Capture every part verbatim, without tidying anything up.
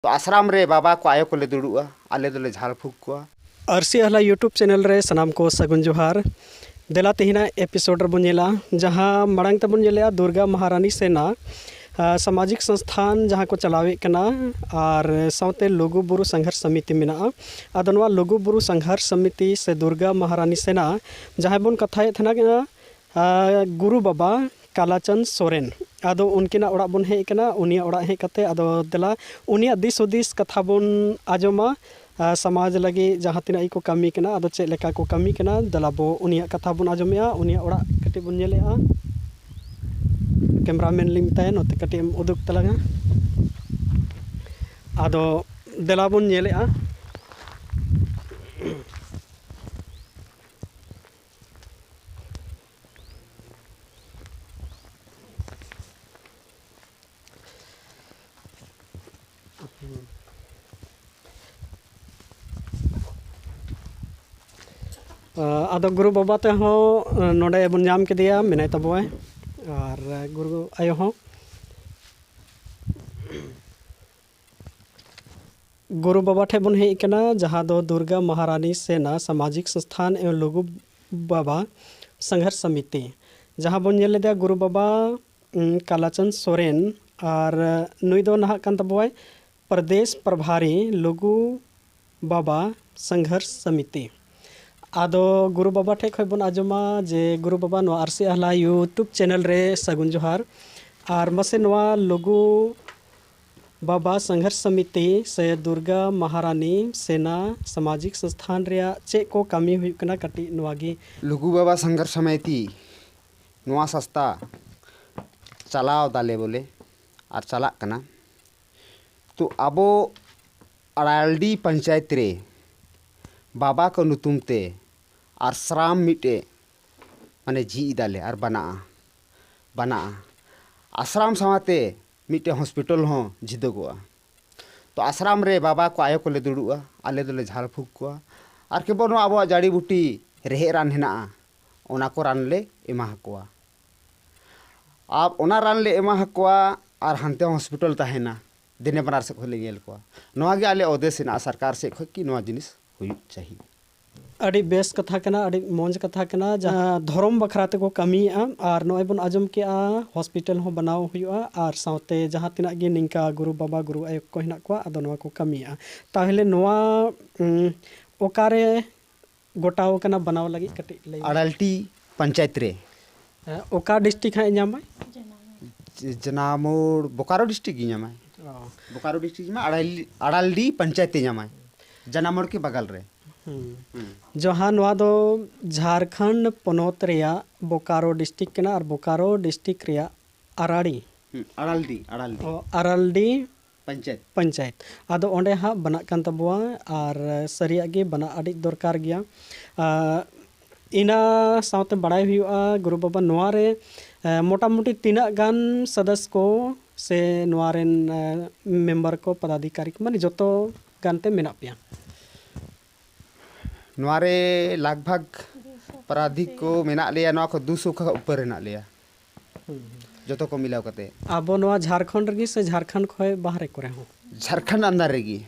ᱛᱚ ᱟᱥᱨᱟᱢ ᱨᱮ ᱵᱟᱵᱟ ᱠᱚ ᱟᱭᱳ ᱠᱚᱞᱮ ᱫᱩᱲᱩᱵᱼᱟ, ᱟᱞᱮ ᱫᱚᱞᱮ ᱡᱷᱟᱲ ᱯᱷᱩᱸᱠ ᱠᱚᱣᱟ᱾ ᱟᱹᱨᱥᱤ ᱟᱦᱞᱟ YouTube channel ᱨᱮ ᱥᱟᱱᱟᱢ ᱠᱚ ᱥᱟᱹᱜᱩᱱ ᱡᱚᱦᱟᱨ᱾ ᱫᱮᱞᱟ ᱛᱮᱦᱮᱧᱟᱜ episode ᱨᱮᱵᱚᱱ ᱧᱮᱞᱟ, ᱡᱟᱦᱟᱸ ᱢᱟᱲᱟᱝ ᱛᱮᱵᱚᱱ ᱧᱮᱞᱮᱜᱼᱟ ᱫᱩᱨᱜᱟ ᱢᱚᱦᱟᱨᱟᱱᱤ ᱥᱮᱱᱟ, ᱟ, ᱥᱟᱢᱟᱡᱤᱠ ᱥᱚᱝᱥᱛᱷᱟᱱ ᱡᱟᱦᱟᱸ ᱠᱚ ᱪᱟᱞᱟᱣᱮᱫ ᱠᱟᱱᱟ, ᱟᱨ ᱥᱟᱶᱛᱮ ᱞᱩᱜᱩ ᱵᱩᱨᱩ ᱥᱟᱸᱜᱷᱟᱨ ᱥᱚᱢᱤᱛᱤ ᱢᱮᱱᱟᱜᱼᱟ᱾ ᱟᱫᱚ ᱱᱚᱣᱟ ᱞᱩᱜᱩ ᱵᱩᱨᱩ ᱥᱟᱸᱜᱷᱟᱨ ᱥᱚᱢᱤᱛᱤ ᱥᱮ ᱫᱩᱨᱜᱟ ᱢᱚᱦᱟᱨᱟᱱᱤ ᱥᱮᱱᱟ ᱡᱟᱦᱟᱸᱭ ᱵᱚᱱ ᱠᱟᱛᱷᱟᱭᱮᱫ ᱛᱟᱦᱮᱱᱟ, ᱟ, ᱜᱩᱨᱩ ᱵᱟᱵᱟ ᱠᱟᱞᱟᱪᱟᱸᱫᱽ ᱥᱚᱨᱮᱱ᱾ ᱟᱫᱚ ᱩᱱᱠᱤᱱᱟᱜ ᱚᱲᱟᱜ ᱵᱚᱱ ᱦᱮᱡ ᱟᱠᱟᱱᱟ᱾ ᱩᱱᱤᱭᱟᱜ ᱚᱲᱟᱜ ᱦᱮᱡ ᱠᱟᱛᱮ ᱟᱫᱚ ᱫᱮᱞᱟ ᱩᱱᱤᱭᱟᱜ ᱫᱤᱥ ᱦᱩᱫᱤᱥ ᱠᱟᱛᱷᱟ ᱵᱚᱱ ᱟᱸᱡᱚᱢᱟ᱾ ᱟ, ᱥᱚᱢᱟᱡᱽ ᱞᱟᱹᱜᱤᱫ ᱡᱟᱦᱟᱸ ᱛᱤᱱᱟᱹᱜ ᱜᱮᱠᱚ ᱠᱟᱹᱢᱤ ᱠᱟᱱᱟ, ᱟᱫᱚ ᱪᱮᱫ ᱞᱮᱠᱟ ᱠᱚ ᱠᱟᱹᱢᱤ ᱠᱟᱱᱟ, ᱫᱮᱞᱟ ᱵᱚ ᱩᱱᱤᱭᱟᱜ ᱠᱟᱛᱷᱟ ᱵᱚᱱ ᱟᱸᱡᱚᱢᱮᱜᱼᱟ᱾ ᱩᱱᱤᱭᱟᱜ ᱚᱲᱟᱜ ᱠᱟᱹᱴᱤᱡ ᱵᱚᱱ ᱧᱮᱞᱮᱜᱼᱟ᱾ Cameraman ᱞᱤᱧ ᱢᱮᱛᱟᱭᱟ, ᱱᱚᱛᱮ ᱠᱟᱹᱴᱤᱡ ᱮᱢ ᱩᱫᱩᱜ ᱛᱟᱞᱟᱝᱟ᱾ ᱟᱫᱚ ᱫᱮᱞᱟ ᱵᱚᱱ ᱧᱮᱞᱮᱜᱼᱟ᱾ ᱟᱫᱚ ᱜᱩᱨᱩ ᱵᱟᱵᱟ ᱛᱮᱦᱚᱸ ᱱᱚᱰᱮ ᱵᱚᱱ ᱧᱟᱢ ᱠᱮᱫᱮᱭᱟ, ᱢᱮᱱᱟᱭ ᱛᱟᱵᱚᱣᱟᱭ, ᱟᱨ ᱜᱩᱨᱩ ᱟᱭᱳ ᱦᱚᱸ᱾ ᱜᱩᱨᱩ ᱵᱟᱵᱟ ᱴᱷᱮᱱ ᱵᱚᱱ ᱦᱮᱡ ᱟᱠᱟᱱᱟ, ᱡᱟᱦᱟᱸ ᱫᱚ ᱫᱩᱨᱜᱟ ᱢᱚᱦᱟᱨᱟᱱᱤ ᱥᱮᱱᱟ ᱥᱟᱢᱟᱡᱤᱠ ᱥᱚᱝᱥᱛᱷᱟᱱ ᱮᱣ ᱞᱩᱜᱩ ᱵᱟᱵᱟ ᱥᱟᱸᱜᱷᱟᱨ ᱥᱚᱢᱤᱛᱤ, ᱡᱟᱦᱟᱸ ᱵᱚᱱ ᱧᱮᱞ ᱞᱮᱫᱮᱭᱟ ᱜᱩᱨᱩ ᱵᱟᱵᱟ, ᱩᱸ, ᱠᱟᱞᱟᱪᱟᱸᱫᱽ ᱥᱚᱨᱮᱱ, ᱟᱨ ᱱᱩᱭ ᱫᱚ ᱱᱟᱦᱟᱜ ᱠᱟᱱ ᱛᱟᱵᱚᱣᱟᱭ ᱯᱨᱚᱫᱮᱥ ᱯᱨᱚᱵᱷᱟᱨᱤ ᱞᱩᱜᱩ ᱵᱟᱵᱟ ᱥᱟᱸᱜᱷᱟᱨ ᱥᱚᱢᱤᱛᱤ᱾ ᱟᱫᱚ ᱜᱩᱨᱩ ᱵᱟᱵᱟ ᱴᱷᱮᱡ ᱠᱷᱚᱡ ᱵᱚᱱ ᱟᱸᱡᱚᱢᱟ ᱡᱮ ᱜᱩᱨᱩ ᱵᱟᱵᱟ ᱱᱚᱣᱟ ᱟᱹᱨᱥᱤ ᱟᱦᱞᱟ YouTube channel ᱨᱮ ᱥᱟᱹᱜᱩᱱ ᱡᱚᱦᱟᱨ᱾ ᱟᱨ ᱢᱟᱥᱮ ᱱᱚᱣᱟ ᱞᱩᱜᱩ ᱵᱟᱵᱟ ᱥᱟᱸᱜᱷᱟᱨ ᱥᱚᱢᱤᱛᱤ ᱥᱮ ᱫᱩᱨᱜᱟ ᱢᱚᱦᱟᱨᱟᱱᱤ ᱥᱮᱱᱟ ᱥᱟᱢᱟᱡᱤᱠ ᱥᱚᱝᱥᱛᱷᱟᱱ ᱨᱮᱭᱟᱜ ᱪᱮᱫ ᱠᱚ ᱠᱟᱹᱢᱤ ᱦᱩᱭᱩᱜ ᱠᱟᱱᱟ, ᱠᱟᱹᱴᱤᱡ ᱱᱚᱣᱟ ᱜᱮ᱾ ᱞᱩᱜᱩ ᱵᱟᱵᱟ ᱥᱟᱸᱜᱷᱟᱨ ᱥᱚᱢᱤᱛᱤ ᱱᱚᱣᱟ ᱥᱚᱝᱥᱛᱷᱟ ᱪᱟᱞᱟᱣ ᱫᱟᱞᱮ ᱵᱚᱞᱮ, ᱟᱨ ᱪᱟᱞᱟᱜ ᱠᱟᱱᱟ᱾ ᱛᱚ ᱟᱵᱚ ᱟᱲᱟᱞᱰᱤ ᱯᱚᱧᱪᱟᱭᱮᱛ ᱨᱮ ᱵᱟᱵᱟ ᱠᱚ ᱧᱩᱛᱩᱢ ᱛᱮ ᱟᱥᱨᱟᱢ ᱢᱤᱫᱴᱮᱡ ᱢᱟᱱᱮ ᱡᱷᱤᱡ ᱮᱫᱟᱞᱮ ᱟᱨ ᱵᱟᱱᱟᱜᱼᱟ, ᱵᱟᱱᱟᱜᱼᱟ᱾ ᱟᱥᱨᱟᱢ ᱥᱟᱶᱛᱮ ᱢᱤᱫᱴᱮᱡ hospital ᱦᱚᱸ ᱡᱷᱤᱫᱟᱹᱜᱚᱜᱼᱟ᱾ ᱛᱚ ᱟᱥᱨᱟᱢ ᱨᱮ ᱵᱟᱵᱟ ᱠᱚ ᱟᱭᱳ ᱠᱚᱞᱮ ᱫᱩᱲᱩᱵᱼᱟ, ᱟᱞᱮ ᱫᱚᱞᱮ ᱡᱷᱟᱲ ᱯᱷᱩᱸᱠ ᱠᱚᱣᱟ᱾ ᱟᱨ ᱠᱮᱵᱚᱞ ᱱᱚᱣᱟ ᱟᱵᱚᱣᱟᱜ ᱡᱟᱲᱤ ᱵᱩᱴᱤ ᱨᱮᱦᱮᱫ ᱨᱟᱱ ᱦᱮᱱᱟᱜᱼᱟ, ᱚᱱᱟ ᱠᱚ ᱨᱟᱱ ᱞᱮ ᱮᱢᱟ ᱟᱠᱚᱣᱟ᱾ ᱟᱨ ᱚᱱᱟ ᱨᱟᱱ ᱞᱮ ᱮᱢᱟ ᱟᱠᱚᱣᱟ ᱟᱨ ᱦᱟᱱᱛᱮ hospital ᱛᱟᱦᱮᱱᱟ᱾ ᱫᱮᱱᱮ ᱵᱟᱱᱟᱨ ᱥᱮᱫ ᱠᱷᱚᱱ ᱞᱮ ᱧᱮᱞ ᱠᱚᱣᱟ᱾ ᱱᱚᱣᱟ ᱜᱮ ᱟᱞᱮ ᱚᱫᱮᱥ ᱦᱮᱱᱟᱜᱼᱟ ᱥᱚᱨᱠᱟᱨ ᱥᱮᱫ ᱠᱷᱚᱱ ᱠᱤ ᱱᱚᱣᱟ ᱡᱤᱱᱤᱥ ᱦᱩᱭᱩᱜ ᱪᱟᱹᱦᱤ᱾ ᱟᱹᱰᱤ ᱵᱮᱥ ᱠᱟᱛᱷᱟ ᱠᱟᱱᱟ, ᱟᱹᱰᱤ ᱢᱚᱡᱽ ᱠᱟᱛᱷᱟ ᱠᱟᱱᱟ᱾ ᱡᱟᱦᱟᱸ ᱫᱷᱚᱨᱚᱢ ᱵᱟᱠᱷᱨᱟ ᱛᱮᱠᱚ ᱠᱟᱹᱢᱤᱭᱮᱫᱼᱟ, ᱟᱨ ᱱᱚᱜᱼᱚᱭ ᱵᱚᱱ ᱟᱸᱡᱚᱢ ᱠᱮᱜᱼᱟ ᱦᱚᱥᱯᱤᱴᱟᱞ ᱦᱚᱸ ᱵᱮᱱᱟᱣ ᱦᱩᱭᱩᱜᱼᱟ, ᱟᱨ ᱥᱟᱶᱛᱮ ᱡᱟᱦᱟᱸ ᱛᱤᱱᱟᱹᱜ ᱜᱮ ᱱᱤᱝᱠᱟ ᱜᱩᱨᱩ ᱵᱟᱵᱟ ᱜᱩᱨᱩ ᱟᱭᱳ ᱠᱚ ᱦᱮᱱᱟᱜ ᱠᱚᱣᱟ, ᱟᱫᱚ ᱱᱚᱣᱟ ᱠᱚ ᱠᱟᱹᱢᱤᱭᱮᱫᱼᱟ᱾ ᱛᱟᱦᱚᱞᱮ ᱱᱚᱣᱟ, ᱩᱸ, ᱚᱠᱟᱨᱮ ᱜᱚᱴᱟᱣ ᱠᱟᱱᱟ ᱵᱮᱱᱟᱣ ᱞᱟᱹᱜᱤᱫ, ᱠᱟᱹᱴᱤᱡ ᱞᱟᱹᱭ ᱢᱮ᱾ ᱟᱲᱟᱞᱰᱤ ᱯᱚᱧᱪᱟᱭᱮᱛ ᱨᱮ᱾ ᱦᱮᱸ, ᱚᱠᱟ ᱰᱤᱥᱴᱨᱤᱠᱴ ᱦᱟᱸᱜ ᱮ ᱧᱟᱢᱟᱭ? ᱡ-, ᱡᱟᱱᱟᱢᱳᱲ ᱵᱳᱠᱟᱨᱳ ᱰᱤᱥᱴᱨᱤᱠᱴ ᱜᱮ ᱧᱟᱢᱟᱭ᱾ ᱚ᱾ ᱵᱳᱠᱟᱨᱳ ᱰᱤᱥᱴᱨᱤᱠᱴ ᱧᱟᱢᱟᱭ, ᱟᱲᱟᱞ-, ᱟᱲᱟᱞᱰᱤ ᱯᱚᱧᱪᱟᱭᱮᱛ ᱮ ᱧᱟᱢᱟᱭ, ᱡᱟᱱᱟᱢᱳᱲ ᱠᱮ ᱵᱟᱜᱟᱞ ᱨᱮ᱾ ᱦᱩᱸ᱾ ᱦᱩᱸ᱾ ᱡᱟᱦᱟᱸ ᱱᱚᱣᱟ ᱫᱚ ᱡᱷᱟᱲᱠᱷᱚᱸᱰ ᱯᱚᱱᱚᱛ ᱨᱮᱭᱟᱜ ᱵᱳᱠᱟᱨᱳ ᱰᱤᱥᱴᱨᱤᱠᱴ ᱠᱟᱱᱟ, ᱟᱨ ᱵᱳᱠᱟᱨᱳ ᱰᱤᱥᱴᱨᱤᱠᱴ ᱨᱮᱭᱟᱜ ᱟᱨᱟᱲᱤ᱾ ᱦᱩᱸ, ᱟᱲᱟᱞᱰᱤ, ᱟᱲᱟᱞᱰᱤ᱾ ᱚ, ᱟᱨᱟᱞᱰᱤ ᱯᱚᱧᱪᱟᱭᱮᱛ᱾ ᱯᱚᱧᱪᱟᱭᱮᱛ᱾ ᱟᱫᱚ ᱚᱸᱰᱮ ᱦᱟᱸᱜ ᱵᱮᱱᱟᱜ ᱠᱟᱱ ᱛᱟᱵᱚᱣᱟ, ᱟᱨ ᱥᱟᱹᱨᱤᱭᱟᱜ ᱜᱮ ᱵᱮᱱᱟᱜ ᱟᱹᱰᱤ ᱫᱚᱨᱠᱟᱨ ᱜᱮᱭᱟ᱾ ᱟᱨ ᱤᱱᱟᱹ ᱥᱟᱶᱛᱮ ᱵᱟᱲᱟᱭ ᱦᱩᱭᱩᱜᱼᱟ, ᱜᱩᱨᱩ ᱵᱟᱵᱟ, ᱱᱚᱣᱟ ᱨᱮ, ᱮ, ᱢᱚᱴᱟᱢᱩᱴᱤ ᱛᱤᱱᱟᱹᱜ ᱜᱟᱱ ᱥᱚᱫᱚᱥ ᱠᱚ ᱥᱮ ᱱᱚᱣᱟ ᱨᱮᱱ, ᱮ, ᱢᱮᱢᱵᱟᱨ ᱠᱚ, ᱯᱚᱫᱟᱫᱷᱤᱠᱟᱨᱤ ᱠᱚ, ᱢᱟᱱᱮ ᱡᱚᱛᱚ ᱜᱟᱱ ᱛᱮ ᱢᱮᱱᱟᱜ ᱯᱮᱭᱟ? ᱱᱚᱣᱟ ᱨᱮ ᱞᱟᱜᱽ ᱵᱷᱟᱜᱽ ᱯᱟᱨᱟᱫᱷᱤᱠ ᱠᱚ ᱢᱮᱱᱟᱜ ᱞᱮᱭᱟ, ᱱᱚᱣᱟ ᱠᱷᱚᱱ ᱫᱩᱥᱚ ᱠᱷᱚᱱ ᱩᱯᱟᱹᱨ ᱦᱮᱱᱟᱜ ᱞᱮᱭᱟ᱾ ᱦᱩᱸ, ᱦᱩᱸ᱾ ᱡᱚᱛᱚ ᱠᱚ ᱢᱤᱞᱟᱹᱣ ᱠᱟᱛᱮ᱾ ᱟᱵᱚ ᱱᱚᱣᱟ ᱡᱷᱟᱲᱠᱷᱚᱸᱰ ᱨᱮᱜᱮ ᱥᱮ ᱡᱷᱟᱲᱠᱷᱚᱸᱰ ᱠᱷᱚᱱ ᱵᱟᱦᱨᱮ ᱠᱚᱨᱮ ᱦᱚᱸ? ᱡᱷᱟᱲᱠᱷᱚᱸᱰ under ᱨᱮᱜᱮ᱾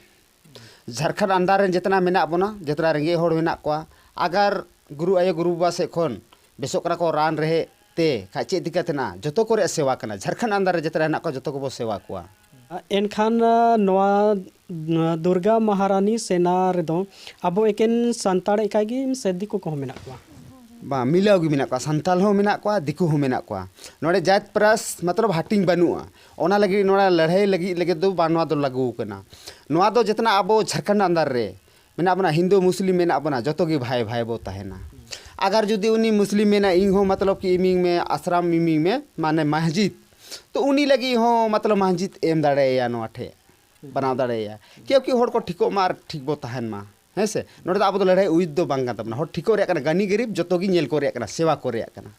ᱡᱷᱟᱲᱠᱷᱚᱸᱰ under ᱨᱮᱱ ᱡᱮᱛᱱᱟ ᱢᱮᱱᱟᱜ ᱵᱚᱱᱟ, ᱡᱮᱛᱱᱟ ᱨᱮᱸᱜᱮᱡ ᱦᱚᱲ ᱢᱮᱱᱟᱜ ᱠᱚᱣᱟ, ᱟᱜᱟᱨ ᱜᱩᱨᱩ ᱟᱭᱳ ᱜᱩᱨᱩ ᱵᱟᱵᱟ ᱥᱮᱫ ᱠᱷᱚᱱ ᱵᱮᱥᱚᱜ ᱠᱟᱱᱟ ᱠᱚ ᱨᱟᱱ ᱨᱮᱦᱮᱫ ᱛᱮ, ᱠᱷᱟᱡ ᱪᱮᱫ ᱫᱤᱠᱠᱟᱛ ᱦᱮᱱᱟᱜᱼᱟ? ᱡᱚᱛᱚ ᱠᱚᱨᱮ ᱥᱮᱵᱟ ᱠᱟᱱᱟ, ᱡᱷᱟᱲᱠᱷᱚᱸᱰ under ᱨᱮ ᱡᱮᱛᱱᱟ ᱦᱮᱱᱟᱜ ᱠᱚᱣᱟ, ᱡᱚᱛᱚ ᱠᱚᱵᱚ ᱥᱮᱵᱟ ᱠᱚᱣᱟ᱾ ᱮᱱᱠᱷᱟᱱ, ᱱᱚᱣᱟ ᱫᱩᱨᱜᱟ ᱢᱚᱦᱟᱨᱟᱱᱤ ᱥᱮᱱᱟ ᱨᱮᱫᱚ ᱟᱵᱚ ᱮᱠᱮᱱ ᱥᱟᱱᱛᱟᱲ ᱮᱠᱟᱭ ᱜᱮ ᱥᱮ ᱫᱤᱠᱩ ᱠᱚᱦᱚᱸ ᱢᱮᱱᱟᱜ ᱠᱚᱣᱟ? ᱵᱟᱝ, ᱢᱤᱞᱟᱹᱣ ᱜᱮ ᱢᱮᱱᱟᱜ ᱠᱚᱣᱟ, ᱥᱟᱱᱛᱟᱲ ᱦᱚᱸ ᱢᱮᱱᱟᱜ ᱠᱚᱣᱟ, ᱫᱤᱠᱩ ᱦᱚᱸ ᱢᱮᱱᱟᱜ ᱠᱚᱣᱟ᱾ ᱱᱚᱰᱮ ᱡᱟᱹᱛ ᱯᱟᱹᱨᱤᱥ ᱢᱚᱛᱞᱚᱵ ᱦᱟᱹᱴᱤᱧ ᱵᱟᱹᱱᱩᱜᱼᱟ᱾ ᱚᱱᱟ ᱞᱟᱹᱜᱤᱫ ᱱᱚᱰᱮ ᱞᱟᱹᱲᱦᱟᱹᱭ ᱞᱟᱹᱜᱤᱫ, ᱞᱟᱹᱜᱤᱫ ᱫᱚ ᱵᱟᱝ, ᱱᱚᱣᱟ ᱫᱚ ᱞᱟᱹᱜᱩ ᱠᱟᱱᱟ᱾ ᱱᱚᱣᱟ ᱫᱚ ᱡᱮᱛᱱᱟ ᱟᱵᱚ ᱡᱷᱟᱲᱠᱷᱚᱸᱰ under ᱨᱮ ᱢᱮᱱᱟᱜ ᱵᱚᱱᱟ, ᱦᱤᱱᱫᱩ ᱢᱩᱥᱞᱤᱢ ᱢᱮᱱᱟᱜ ᱵᱚᱱᱟ, ᱡᱚᱛᱚ ᱜᱮ ᱵᱷᱟᱭ ᱵᱷᱟᱭ ᱵᱚ ᱛᱟᱦᱮᱱᱟ᱾ ᱟᱜᱟᱨ ᱡᱩᱫᱤ ᱩᱱᱤ ᱢᱩᱥᱞᱤᱢ ᱢᱮᱱᱟ, ᱤᱧ ᱦᱚᱸ ᱢᱚᱛᱞᱚᱵ ᱠᱤ ᱤᱢᱤᱝ ᱢᱮ, ᱟᱥᱨᱟᱢ ᱤᱢᱤᱝ ᱢᱮ, ᱢᱟᱱᱮ ᱢᱟᱥᱡᱤᱫ, ᱛᱚ ᱩᱱᱤ ᱞᱟᱹᱜᱤᱫ ᱦᱚᱸ ᱢᱚᱛᱞᱚᱵ ᱢᱟᱥᱡᱤᱫ ᱮᱢ ᱫᱟᱲᱮᱭᱟᱭᱟ ᱱᱚᱣᱟ ᱴᱷᱮᱡ, ᱵᱮᱱᱟᱣ ᱫᱟᱲᱮᱭᱟᱭᱟ᱾ ᱠᱤᱭᱩᱠᱤ ᱦᱚᱲ ᱠᱚ ᱴᱷᱤᱠᱚᱜ ᱢᱟ ᱟᱨ ᱴᱷᱤᱠ ᱵᱚ ᱛᱟᱦᱮᱱ ᱢᱟ, ᱦᱮᱸ ᱥᱮ? ᱱᱚᱰᱮ ᱫᱚ ᱟᱵᱚ ᱫᱚ ᱞᱟᱹᱲᱦᱟᱹᱭ ᱩᱭᱤᱛ ᱫᱚ ᱵᱟᱝ ᱠᱟᱱ ᱛᱟᱵᱚᱱᱟ᱾ ᱦᱚᱲ ᱴᱷᱤᱠᱚᱜ ᱨᱮᱭᱟᱜ ᱠᱟᱱᱟ, ᱜᱟᱹᱱᱤ ᱜᱟᱹᱨᱤᱵ ᱡᱚᱛᱚ ᱜᱮ ᱧᱮᱞ ᱠᱚ ᱨᱮᱭᱟᱜ ᱠᱟᱱᱟ, ᱥᱮᱵᱟ ᱠᱚ ᱨᱮᱭᱟᱜ ᱠᱟᱱᱟ᱾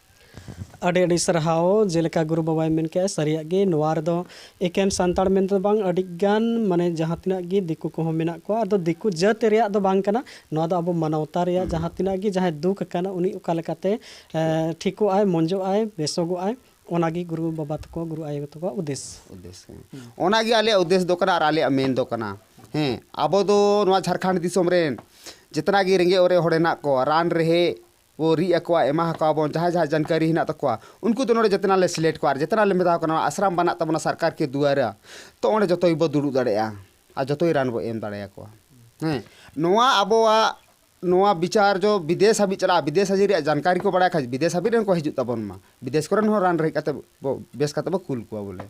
ᱟᱹᱰᱤ ᱟᱹᱰᱤ ᱥᱟᱨᱦᱟᱣ᱾ ᱡᱮᱞᱮᱠᱟ ᱜᱩᱨᱩ ᱵᱟᱵᱟᱭ ᱢᱮᱱ ᱠᱮᱜᱼᱟ, ᱥᱟᱹᱨᱤᱭᱟᱜ ᱜᱮ ᱱᱚᱣᱟ ᱨᱮᱫᱚ ᱮᱠᱮᱱ ᱥᱟᱱᱛᱟᱲ ᱢᱮᱱᱛᱮ ᱫᱚ ᱵᱟᱝ, ᱟᱹᱰᱤ ᱜᱟᱱ ᱢᱟᱱᱮ ᱡᱟᱦᱟᱸ ᱛᱤᱱᱟᱹᱜ ᱜᱮ ᱫᱤᱠᱩ ᱠᱚᱦᱚᱸ ᱢᱮᱱᱟᱜ ᱠᱚᱣᱟ᱾ ᱟᱫᱚ ᱫᱤᱠᱩ ᱡᱟᱹᱛ ᱨᱮᱭᱟᱜ ᱫᱚ ᱵᱟᱝ ᱠᱟᱱᱟ, ᱱᱚᱣᱟ ᱫᱚ ᱟᱵᱚ ᱢᱟᱱᱚᱣᱛᱟ ᱨᱮᱭᱟᱜ ᱦᱩᱸ᱾ ᱡᱟᱦᱟᱸ ᱛᱤᱱᱟᱹᱜ ᱜᱮ ᱡᱟᱦᱟᱸᱭ ᱫᱩᱠ ᱟᱠᱟᱱᱟ, ᱩᱱᱤ ᱚᱠᱟ ᱞᱮᱠᱟᱛᱮ, ᱮ, ᱴᱷᱤᱠᱚᱜ ᱟᱭ, ᱢᱚᱡᱚᱜ ᱟᱭ, ᱵᱮᱥᱚᱜᱚᱜ ᱟᱭ, ᱚᱱᱟᱜᱮ ᱜᱩᱨᱩ ᱵᱟᱵᱟ ᱛᱟᱠᱚ, ᱜᱩᱨᱩ ᱟᱭᱳ ᱛᱟᱠᱚᱣᱟᱜ ᱩᱫᱽᱫᱮᱥ᱾ ᱩᱫᱽᱫᱮᱥ, ᱦᱮᱸ᱾ ᱚᱱᱟᱜᱮ ᱟᱞᱮᱭᱟᱜ ᱩᱫᱽᱫᱮᱥ ᱫᱚ ᱠᱟᱱᱟ ᱟᱨ ᱟᱞᱮᱭᱟᱜ ᱢᱮᱱ ᱫᱚ ᱠᱟᱱᱟ᱾ ᱦᱮᱸ, ᱟᱵᱚ ᱫᱚ ᱱᱚᱣᱟ ᱡᱷᱟᱲᱠᱷᱚᱸᱰ ᱫᱤᱥᱚᱢ ᱨᱮᱱ ᱡᱮᱛᱱᱟ ᱜᱮ ᱨᱮᱸᱜᱮᱡ ᱚᱨᱮᱡ ᱦᱚᱲ ᱦᱮᱱᱟᱜ ᱠᱚᱣᱟ, ᱨᱟᱱ ᱨᱮᱦᱮᱫ ᱵᱚ ᱨᱤᱫ ᱟᱠᱚᱣᱟ, ᱮᱢᱟ ᱟᱠᱚᱣᱟ ᱵᱚᱱ, ᱡᱟᱦᱟᱸᱭ ᱡᱟᱦᱟᱸᱭ ᱡᱟᱱᱠᱟᱨᱤ ᱦᱮᱱᱟᱜ ᱛᱟᱠᱚᱣᱟ, ᱩᱱᱠᱩ ᱫᱚ ᱱᱚᱰᱮ ᱡᱮᱛᱱᱟ ᱞᱮ ᱥᱤᱞᱮᱠᱴ ᱠᱚᱣᱟ᱾ ᱟᱨ ᱡᱮᱛᱱᱟ ᱞᱮ ᱢᱮᱛᱟ ᱠᱚ ᱠᱟᱱᱟ, ᱱᱚᱣᱟ ᱟᱥᱨᱟᱢ ᱵᱟᱱᱟᱜ ᱛᱟᱵᱚᱱᱟ ᱥᱚᱨᱠᱟᱨ ᱠᱮ ᱫᱩᱣᱟᱨᱟ, ᱛᱚ ᱚᱸᱰᱮ ᱡᱚᱛᱚ ᱜᱮᱵᱚ ᱫᱩᱲᱩᱵ ᱫᱟᱲᱮᱭᱟᱜᱼᱟ ᱟᱨ ᱡᱚᱛᱚ ᱜᱮ ᱨᱟᱱ ᱵᱚ ᱮᱢ ᱫᱟᱲᱮᱭᱟᱠᱚᱣᱟ᱾ ᱦᱮᱸ, ᱱᱚᱣᱟ ᱟᱵᱚᱣᱟᱜ ᱱᱚᱣᱟ ᱵᱤᱪᱟᱨ ᱡᱚ ᱵᱤᱫᱮᱥ ᱦᱟᱹᱵᱤᱡ ᱪᱟᱞᱟᱜᱼᱟ, ᱵᱤᱫᱮᱥ ᱦᱟᱹᱵᱤᱡ ᱨᱮᱭᱟᱜ ᱡᱟᱱᱠᱟᱨᱤ ᱠᱚ ᱵᱟᱲᱟᱭ ᱠᱷᱟᱡ, ᱵᱤᱫᱮᱥ ᱦᱟᱹᱵᱤᱡ ᱨᱮᱱ ᱠᱚ ᱦᱤᱡᱩᱜ ᱛᱟᱵᱚᱱ ᱢᱟ, ᱵᱤᱫᱮᱥ ᱠᱚᱨᱮᱱ ᱦᱚᱸ ᱨᱟᱱ ᱨᱮᱦᱮᱫ ᱠᱟᱛᱮ ᱵᱚ, ᱵᱮᱥ ᱠᱟᱛᱮ ᱵᱚ ᱠᱩᱞ ᱠᱚᱣᱟ ᱵᱚᱞᱮ᱾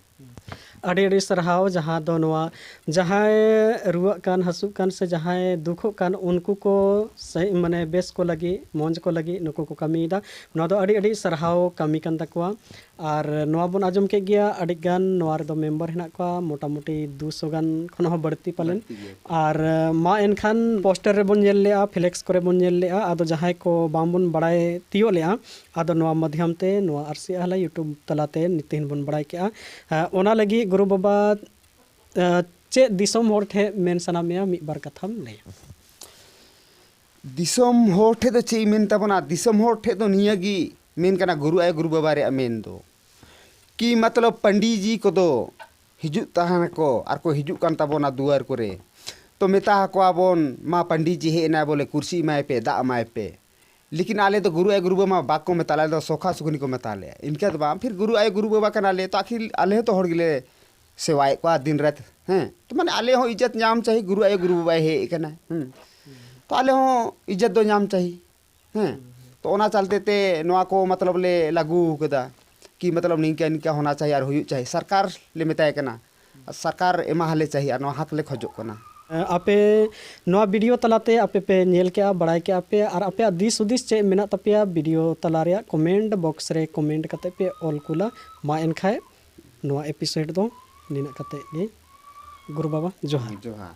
ᱟᱹᱰᱤ ᱟᱹᱰᱤ ᱥᱟᱨᱦᱟᱣ, ᱡᱟᱦᱟᱸ ᱫᱚ ᱱᱚᱣᱟ ᱡᱟᱦᱟᱸᱭ ᱨᱩᱣᱟᱹᱜ ᱠᱟᱱ, ᱦᱟᱹᱥᱩᱜ ᱠᱟᱱ ᱥᱮ ᱡᱟᱦᱟᱸᱭ ᱫᱩᱠᱷᱚᱜ ᱠᱟᱱ, ᱩᱱᱠᱩ ᱠᱚ ᱥᱮ ᱢᱟᱱᱮ ᱵᱮᱥ ᱠᱚ ᱞᱟᱹᱜᱤᱫ, ᱢᱚᱡᱽ ᱠᱚ ᱞᱟᱹᱜᱤᱫ ᱱᱩᱠᱩ ᱠᱚ ᱠᱟᱹᱢᱤᱭᱮᱫᱟ᱾ ᱱᱚᱣᱟ ᱫᱚ ᱟᱹᱰᱤ ᱟᱹᱰᱤ ᱥᱟᱨᱦᱟᱣ ᱠᱟᱹᱢᱤ ᱠᱟᱱ ᱛᱟᱠᱚᱣᱟ᱾ ᱟᱨ ᱱᱚᱣᱟ ᱵᱚᱱ ᱟᱸᱡᱚᱢ ᱠᱮᱫ ᱜᱮᱭᱟ, ᱟᱹᱰᱤ ᱜᱟᱱ ᱱᱚᱣᱟ ᱨᱮᱫᱚ ᱢᱮᱢᱵᱟᱨ ᱦᱮᱱᱟᱜ ᱠᱚᱣᱟ, ᱢᱚᱴᱟᱢᱩᱴᱤ ᱫᱩᱥᱚ ᱜᱟᱱ ᱠᱷᱚᱱ ᱦᱚᱸ ᱵᱟᱹᱲᱛᱤ ᱯᱟᱞᱮᱱ᱾ ᱵᱟᱹᱲᱛᱤ ᱜᱮᱭᱟ ᱠᱚ᱾ ᱟᱨ ᱢᱟ ᱮᱱᱠᱷᱟᱱ ᱯᱳᱥᱴᱟᱨ ᱨᱮᱵᱚᱱ ᱧᱮᱞ ᱞᱮᱜᱼᱟ, ᱯᱷᱞᱮᱠᱥ ᱠᱚᱨᱮ ᱵᱚᱱ ᱧᱮᱞ ᱞᱮᱜᱼᱟ, ᱟᱫᱚ ᱡᱟᱦᱟᱸᱭ ᱠᱚ ᱵᱟᱝᱵᱚᱱ ᱵᱟᱲᱟᱭ ᱛᱤᱭᱳᱜ ᱞᱮᱜᱼᱟ, ᱟᱫᱚ ᱱᱚᱣᱟ ᱢᱟᱫᱽᱫᱷᱚᱢ ᱛᱮ ᱱᱚᱣᱟ ᱟᱨᱥᱤ ᱟᱦᱞᱟ YouTube ᱛᱟᱞᱟᱛᱮ ᱱᱤᱛ ᱛᱮᱦᱮᱧ ᱵᱚᱱ ᱵᱟᱲᱟᱭ ᱠᱮᱜᱼᱟ᱾ ᱦᱮᱸ, ᱚᱱᱟ ᱞᱟᱹᱜᱤᱫ ᱜᱩᱨᱩ ᱵᱟᱵᱟ, ᱮ, ᱪᱮᱫ ᱫᱤᱥᱚᱢ ᱦᱚᱲ ᱴᱷᱮᱱ ᱢᱮᱱ ᱥᱟᱱᱟ ᱢᱮᱭᱟ, ᱢᱤᱫ ᱵᱟᱨ ᱠᱟᱛᱷᱟᱢ ᱞᱟᱹᱭᱟ? ᱫᱤᱥᱚᱢ ᱦᱚᱲ ᱴᱷᱮᱱ ᱫᱚ ᱪᱮᱫ ᱤᱧ ᱢᱮᱱ ᱛᱟᱵᱚᱱᱟ? ᱫᱤᱥᱚᱢ ᱦᱚᱲ ᱴᱷᱮᱱ ᱫᱚ ᱱᱤᱭᱟᱹ ᱜᱮ ᱢᱮᱱ ᱠᱟᱱᱟ, ᱜᱩᱨᱩ ᱟᱭᱳ ᱜᱩᱨᱩ ᱵᱟᱵᱟ ᱨᱮᱭᱟᱜ ᱢᱮᱱ ᱫᱚ ᱠᱤ ᱢᱚᱛᱞᱚᱵ ᱯᱟᱱᱰᱤ ᱡᱤ ᱠᱚᱫᱚ ᱦᱤᱡᱩᱜ ᱛᱟᱦᱮᱱᱟᱠᱚ ᱟᱨ ᱠᱚ ᱦᱤᱡᱩᱜ ᱠᱟᱱ ᱛᱟᱵᱚᱱᱟ ᱫᱩᱣᱟᱹᱨ ᱠᱚᱨᱮ, ᱛᱚ ᱢᱮᱛᱟ ᱟᱠᱚᱣᱟ ᱵᱚᱱ, ᱢᱟ ᱯᱟᱱᱰᱤ ᱡᱤ ᱦᱮᱡ ᱮᱱᱟᱭ ᱵᱚᱞᱮ, ᱠᱩᱨᱥᱤ ᱮᱢᱟᱭ ᱯᱮ, ᱫᱟᱜ ᱮᱢᱟᱭ ᱯᱮ᱾ ᱞᱮᱠᱤᱱ ᱟᱞᱮ ᱫᱚ ᱜᱩᱨᱩ ᱟᱭᱳ ᱜᱩᱨᱩ ᱵᱟᱵᱟ ᱢᱟ ᱵᱟᱠᱚ ᱢᱮᱛᱟ ᱞᱮᱭᱟ, ᱟᱞᱮ ᱫᱚ ᱥᱚᱠᱷᱟ ᱥᱩᱠᱷᱱᱤ ᱠᱚ ᱢᱮᱛᱟ ᱞᱮᱭᱟ᱾ ᱤᱱᱠᱟᱹ ᱫᱚ ᱵᱟᱝ, ᱯᱷᱤᱨ ᱜᱩᱨᱩ ᱟᱭᱳ ᱜᱩᱨᱩ ᱵᱟᱵᱟ ᱠᱟᱱᱟᱞᱮ, ᱛᱚ ᱟᱹᱠᱷᱤᱨ ᱟᱞᱮ ᱦᱚᱸ ᱛᱚ ᱦᱚᱲ ᱜᱮᱞᱮ ᱥᱮᱵᱟᱭᱮᱫ ᱠᱚᱣᱟ ᱫᱤᱱ ᱨᱟᱛ᱾ ᱦᱮᱸ, ᱛᱚ ᱢᱟᱱᱮ ᱟᱞᱮ ᱦᱚᱸ ᱤᱡᱽᱡᱚᱛ ᱧᱟᱢ ᱪᱟᱹᱦᱤ, ᱜᱩᱨᱩ ᱟᱭᱳ ᱜᱩᱨᱩ ᱵᱟᱵᱟᱭ ᱦᱮᱡ ᱟᱠᱟᱱᱟ᱾ ᱦᱮᱸ, ᱛᱚ ᱟᱞᱮ ᱦᱚᱸ ᱤᱡᱽᱡᱚᱛ ᱫᱚ ᱧᱟᱢ ᱪᱟᱹᱦᱤ᱾ ᱦᱮᱸ, ᱛᱚ ᱚᱱᱟ ᱪᱟᱞᱛᱮ ᱛᱮ ᱱᱚᱣᱟ ᱠᱚ ᱢᱚᱛᱞᱚᱵ ᱞᱮ ᱞᱟᱹᱜᱩ ᱠᱟᱫᱟ ᱠᱤ ᱢᱚᱛᱞᱚᱵ ᱱᱤᱝᱠᱟ ᱱᱤᱝᱠᱟ ᱦᱳᱱᱟ ᱪᱟᱦᱤᱭᱮ ᱟᱨ ᱦᱩᱭᱩᱜ ᱪᱟᱦᱤᱭᱮ, ᱥᱚᱨᱠᱟᱨ ᱞᱮ ᱢᱮᱛᱟᱭ ᱠᱟᱱᱟ, ᱥᱚᱨᱠᱟᱨ ᱮᱢᱟ ᱦᱟᱞᱮ ᱪᱟᱦᱤᱭᱮ ᱟᱨ ᱱᱚᱣᱟ ᱦᱟᱠ ᱞᱮ ᱠᱷᱚᱡᱚᱜ ᱠᱟᱱᱟ᱾ ᱟᱯᱮ ᱱᱚᱣᱟ ᱵᱷᱤᱰᱤᱭᱳ ᱛᱟᱞᱟᱛᱮ ᱟᱯᱮ ᱯᱮ ᱧᱮᱞ ᱠᱮᱜᱼᱟ, ᱵᱟᱲᱟᱭ ᱠᱮᱜᱼᱟ ᱯᱮ, ᱟᱨ ᱟᱯᱮᱭᱟᱜ ᱫᱤᱥ ᱦᱩᱫᱤᱥ ᱪᱮᱫ ᱢᱮᱱᱟᱜ ᱛᱟᱯᱮᱭᱟ, ᱵᱷᱤᱰᱤᱭᱳ ᱛᱟᱞᱟ ᱨᱮᱭᱟᱜ ᱠᱚᱢᱮᱱᱴ ᱵᱚᱠᱥ ᱨᱮ ᱠᱚᱢᱮᱱᱴ ᱠᱟᱛᱮ ᱯᱮ ᱚᱞ ᱠᱩᱞᱟ᱾ ᱢᱟ ᱮᱱᱠᱷᱟᱡ ᱱᱚᱣᱟ ᱮᱯᱤᱥᱳᱰ ᱫᱚ ᱱᱤᱱᱟᱹᱜ ᱠᱟᱛᱮ ᱜᱮ᱾ ᱜᱩᱨᱩ ᱵᱟᱵᱟ, ᱡᱚᱦᱟᱨ᱾ ᱡᱚᱦᱟᱨ᱾